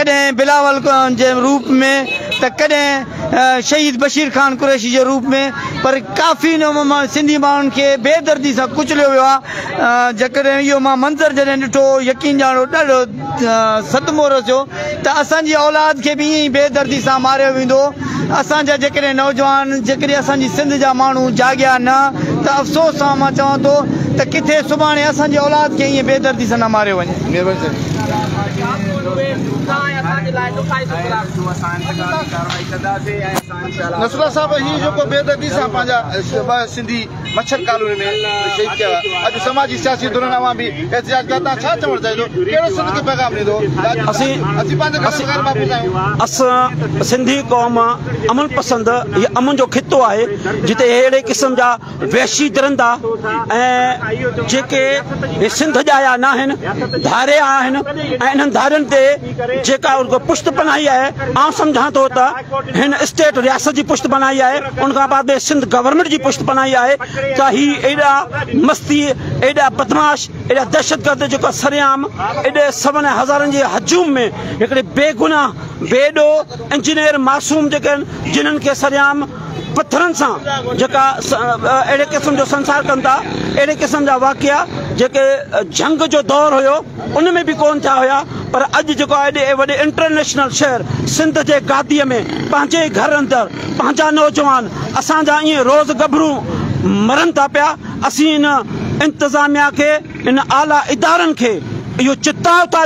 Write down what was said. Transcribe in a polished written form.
ڪڏهن بلاول جي روپ ۾ ته ڪڏهن شهيد بشير خان قريشي جي روپ ۾ پر ڪافي سنڌي ماڻهن کي بي دردي سان ڪچليو ويو آهي. جيڪڏهن اهو مان منظر جڏهن ڏٺو يقين ڄاڻو ڏاڍو صدمو رسيو ته اسان جي اولاد کي به ائين ئي بي دردي سان ماريو ويندو. اسان جا جيڪڏهن نوجوان جيڪڏهن اسان جي سنڌ جا ماڻهو جاڳيا نه ته افسوس سان مان چوان ٿو ته ڪٿي سڀاڻي اسان جي اولاد کي ائين بي دردي سان نه ماريو وڃي. نصرالله صاحب هي جيڪو بي دردي سان پنهنجا ٻه سنڌي مڇر ڪالوني ۾ شهيد ڪيا ويا اڄ سماجي سياسي ڌرين اوهان به احتجاج ڪيو توهان ڇا چوڻ چاهيندو ڪهڙو سنڌ کي پيغام ڏيندو ته اڄ اسين پنهنجي گهر ۾ غير محفوظ آهيون. اسان سنڌي قوم امن پسند هي امن جو خطو آهي جتي اهڙي قسم جا وحشي درندا ۽ جيڪي سنڌ ڄايا ناهن ڌاريا آهن ۽ انهن ڌارين تي جيڪا پشت پناهي آهي آئون سمجهان ٿو ته هن اسٽيٽ رياست جي پشت پناهي آهي ان کان بعد ۾ سنڌ گورنمينٽ جي پشت پناهي آهي ته هي ايڏا مستي ايڏا بدمعاش ايڏا دهشتگرد جيڪا سرعام ايڏي سون ۽ هزارن جي هجوم ۾ هڪڙي بيگناهه بي ڏوهه انجنيئر معصوم جيڪي آهن جنهن کي سرعام پٿرن سان جيڪا اهڙي قسم جو سنسار ڪن ٿا اهڙي قسم جا واقعا جيڪي جهنگ جو دور هيو ان ۾ به ڪون ٿيا هيا پر اڄ جيڪو آهي ايڏي وڏي انٽرنيشنل شهر سنڌ جي گادي ۾ پنهنجي ئي گهر اندر پنهنجا نوجوان اسان جا ائين روز ڳڀرو مرن ٿا پيا اسين ان انتظاميا کي ان اعليٰ ادارن کي اهو چتاء ٿا.